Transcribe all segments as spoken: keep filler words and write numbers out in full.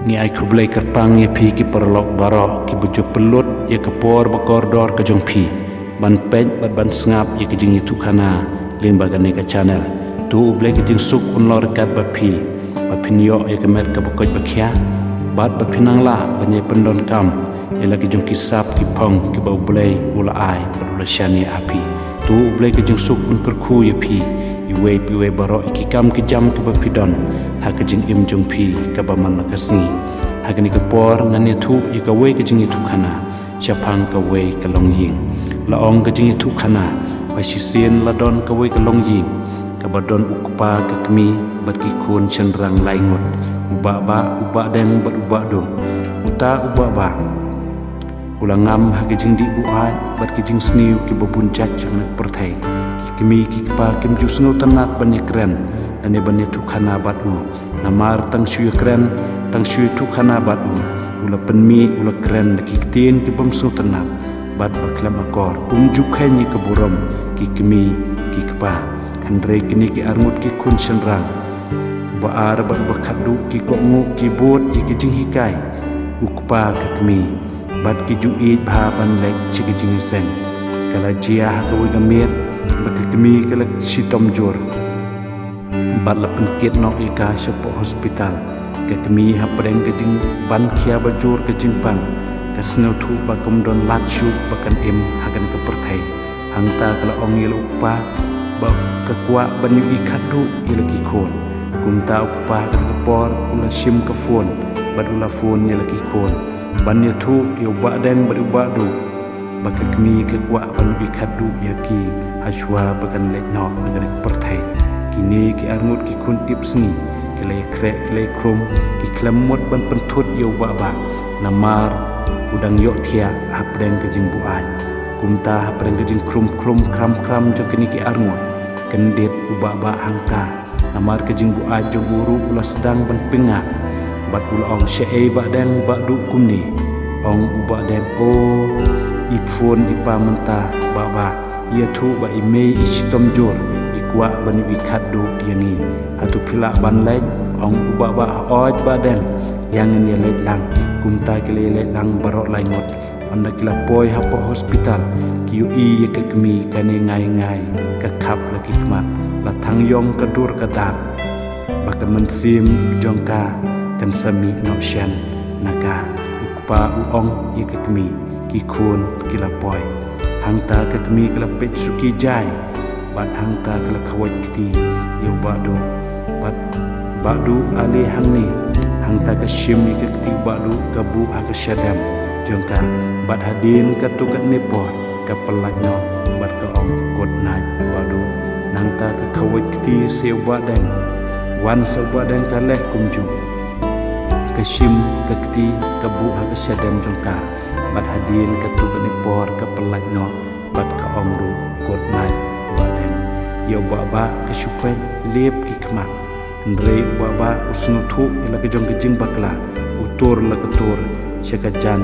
Ngi ai khublei kyrpang ïa phi ki paralok baroh kiba ju pynlut ïa ka por ba kordor ka jong phi ban peit bad ban sngap ïa ka jingïathuhkhana lyngba kane ka channel. To U Blei ka jingsuk un long ryngkat bad phi, ba phin ïoh ïa ka met kaba koit ba khia, bad ba phin nang lah ban ïa pyndonkam ïa la ki jong ki sap ki phong kiba U Blei u la ai bad u la shaniah ha phi. To U Blei ka jingsuk un kyrkhu ïa phi, iwei pa iwei baroh ïa ki kam ki jam kiba phi don ha ka jingim jong phi kaba man la ka sngi. Ha kane ka por ngan ïathuh ïa kawei ka jingïathuhkhana shaphang kawei ka longïing. La ong ka jingïathuhkhana ba shisien la don kawei ka longïing kaba don u kpa, ka kmie bad ki khun shynrang lai ngut, u Bahbah, u Bahdeng bad u Bahduh. Uta u Bahbah u la ngam ha ka jingdih buaid bad ka jingsniew kiba bun jait jong ka pyrthei. Ki kmie ki kpa kim ju sngewtynnat ban ïakren lane ban ïathuhkhana bad u. Namar tang shu ïakren, tang shu ïathuhkhana bad u, u la pynmih, u la kren da ki ktien ki bym sngewtynnat bad ba khlem akor. Um ju kheiñ ïa ka burom ki kmie ki kpa. Hynrei kine ki arngut ki khun shynrang, u ba ar bad u ba khatduh, ki kohnguh, ki bud ïa ki jinghikai u kpa, ka kmie, bad ki ju ïeit bha ban leit sha ka jingïaseng. Ka la jia ha kawei ka miet ba ka kmie ka la shitom jur bad la pynkit noh ïa ka shapoh hospital. Ka kmie hapdeng ka jingban khia ba jur ka jingpang, ka sngewthuh ba kam don lad shuh ba kan im ha kane ka pyrthei. Hangta ka la ong ïa la u kpa ba ka kwah ban ïohi khatduh ïa la ki khun. Kumta u kpa ha kata ka por u la shim ka phone bad u la phone ïa la ki khun ban ïathuh ïa u Bahdeng bad u Bahduh ba ka kmie ka kwah ban ïohi khatduh ïa ki ha shuwa ba kan leit noh na kane ka pyrthei. Kine ki arngut ki khun tipsngi ki la ïakhreh, ki la ïakhrum, ki khlem mut ban pynthut ïa u Bahbah namar u dang ïohthiah hapdeng ka jingbuaid. Kumta hapdeng ka jingkhrum khrum khram khram jong kine ki arngut, kyndit u Bahbah hangta. Namar ka jingbuaid jong u ruh u la sdang ban pyngngad bad u la ong, "Shaei Bahdeng, Bahduh kumne?" Ong u Bahdeng, "O, i phone i pa mynta Bahbah, i ïathuh ba i mei i shitom jur, i kwah ban ïohi khatduh ïa ngi. Hato phi lah ban leit?" Ong u Bahbah, "Hooid Bahdeng, ïa ngin ïa leit lang." Kumta ki la ïa leit lang baroh lai ngut. Ynda ki la poi hapoh hospital, ki ïohi ïa ka kmie kane ngai ngai, ka khap la ki khmat, la thang ïong ka dur ka dar, ba ka mynsiem jong ka kan sa mih noh shen na ka. U kpa u ong ïa ka kmie, ki khun ki la poi. Hangta ka kmie ka la peit suki jai, bad hangta ka la khawai kti ïa u Bahduh. Bad, "Bahduh, ale hangne." Hangta ka shim ïa ka kti u Bahduh, ka buh ha ka shadem jong ka. Bad hadien katto katne por ka pyllait noh bad ka ong, "Good night Bahduh." Nangta ka khawai kti sha u Bahdeng. Wan sha u Bahdeng ka leh kumjuh. Ka shim ka kti, ka buh ha ka shadem jong ka. Bad hadien katto katne por ka pyllait noh bad ka ong ruh, "Good night Bahdeng." Ïa u Bahbah ka shu peit lip ki khmat. Hynrei u Bahbah u sngewthuh ïa la ka jong ka jingbakla, u tur la ka tur sha ka jan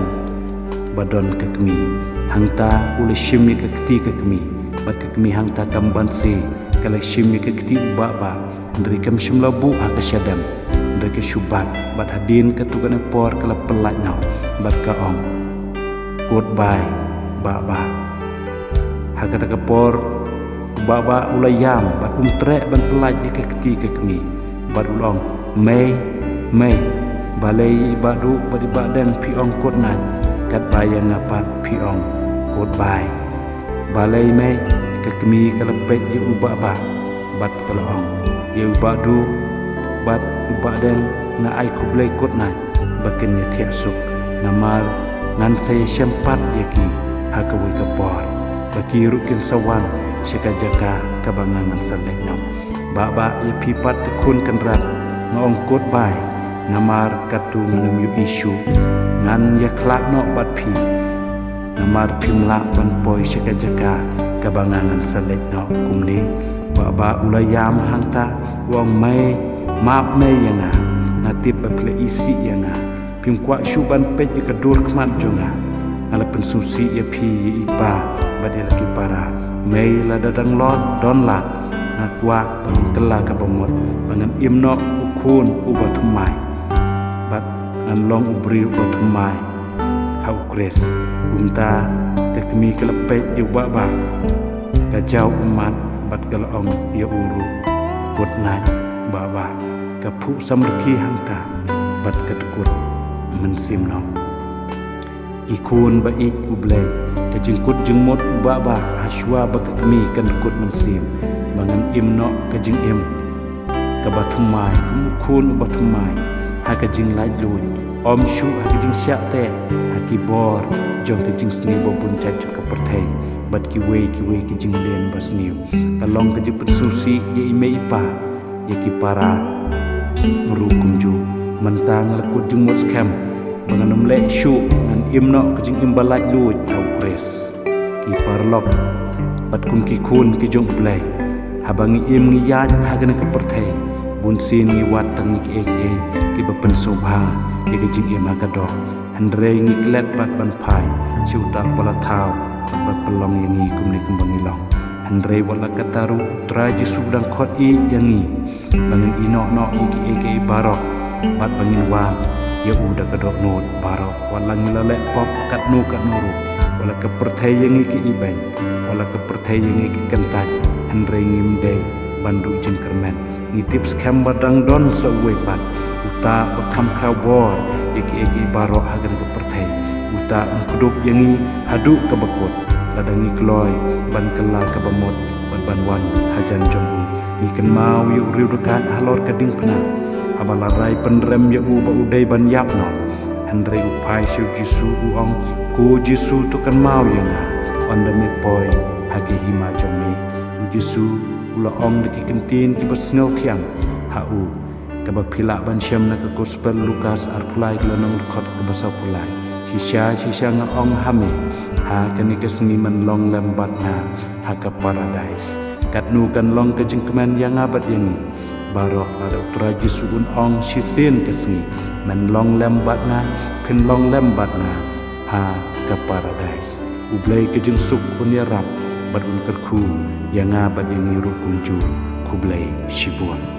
ba don ka kmie. Hangta u la shim ïa ka kti ka kmie, bad ka kmie hangta kam banse, ka la shim ïa ka kti u Bahbah. Hynrei kam shym la buh ha ka shadem, hynrei ka shu bat, bad hadien katto katne por ka la pyllait noh bad ka ong, "Goodbye Bahbah." Ha kata ka por u Bahbah u la ïam bad um treh ban pyllait ïa ka kti ka kmie, bad u la ong, "Mei, mei, balei ïa i Bahduh bad i Bahdeng phi ong good night, katba ïa nga pat phi ong goodbye?" "Balei mei?" Ka kmie ka la peit ïa u Bahbah bad ka la ong, "Ïa u Bahduh bad u Bahdeng nga ai khublei good night, ba kin ïa thiah suk, namar ngan sa ïa shem pat ïa ki ha kawei ka por, ba ki ruh kin sa wan sha ka jaka kaba nga ngan sa leit noh. Bahbah, ïa phi pat te khun kynrad nga ong goodbye, namar katto ngan ym ïohi shuh, ngan ïa khlad noh bad phi, namar phim lah ban poi sha ka jaka kaba nga ngan sa leit noh kumne." Bahbah u la ïam hangta, u ong, "Mei, map mei ïa nga, nga tip ba phi la isih ïa nga. Phim kwah shuh ban peit ïa ka dur khmat jong nga. Nga la pynsngewsih ïa phi, ïa i pa bad ïa la ki para. Mei, lada dang long don lad, nga kwah ba ngan kylla kaba mut, ba ngan im noh u khun uba thymmai." Bad ngan long u briew uba thymmai ha U Khrist. Kumta ka kmie ka la peit ïa u Bahbah, ka jaw ummat bad ka la ong ïa u ruh, "Kut nait Bahbah, ka phuh samrkhie hangta bad ka tkut mynsiem noh." Ki khun ba ïeit U Blei, ka jingkut jingmut u Bahbah ha shuwa ba ka kmie kan kut mynsiem, ba ngan im noh ka jingim kaba thymmai kum u khun uba thymmai ha ka jinglaitluid, ym shuh ha ka jingshah teh ha ki bor jong ka jingsniew ba bun jait jong ka pyrthei bad kiwei kiwei ki jingleh ba sniew. Ka long ka jingpynsngewsih ïa i mei i pa, ïa ki para ruh kumjuh. Mynta nga la kut jingmut skhem ba ngan ym leh shuh, ngan im noh ka jingim ba laitluid ha U Khrist. Ki paralok, bad kum ki khun ki jong U Blei, haba ngi im ngi ïaid ha kane ka pyrthei, bunsien ngi wad tang ïa kiei kiei kiba pynsngewbha ïa ka jingim ha ka doh. Hynrei ngi klet pat ban phai sha uta uba la thaw bad pynlong ïa ngi kumne kumba ngi long. Hynrei wat la katta ruh, U Trai Jisu u dang khot ïa ngi ba ngin ïehnoh noh ïa kiei kiei baroh bad ba ngin wan ïa u da ka dohnud baroh. Wat la ngi la leh pop katno katno ruh, wat la ka pyrthei ïa ngi ki ibeiñ, wat la ka pyrthei ïa ngi ki kyntait, hynrei ngim dei ban duh jingkyrmen. Ngi tip skhem ba dang don sa uwei pat, uta uba kham khraw bor ïa kiei kiei baroh ha kane ka pyrthei. Uta un kdup ïa ngi haduh kaba kut, lada ngi kloi ban kylla kaba mut bad ban wan hajan jong u. Ngi kynmaw ïa u riewdakaid halor ka diengphna, haba la rai pynrem ïa u ba u dei ban ïap noh, hynrei u phai sha U Jisu, u ong, "Ko Jisu, to kynmaw ïa nga ynda me poi ha ka hima jong me." U Jisu u la ong da ki kyntien kiba sngewthiang ha u, kaba phi lah ban shem na ka Gospel Lukas arphew lai, ka lynnong dkhot kaba sawphew lai, "Shisha shisha nga ong ha me, ha kane ka sngi men long lem bad nga ha ka Paradais." Katno kan long ka jingkmen ïa nga bad ïa ngi baroh, lada U Trai Jisu un ong shisien ka sngi, "Men long lem bad nga, phin long lem bad nga ha ka Paradais." U Blei ka jingsuk un ïarap bad un kyrkhu ïa nga bad ïa ngi ruh kumjuh. Khublei shibun.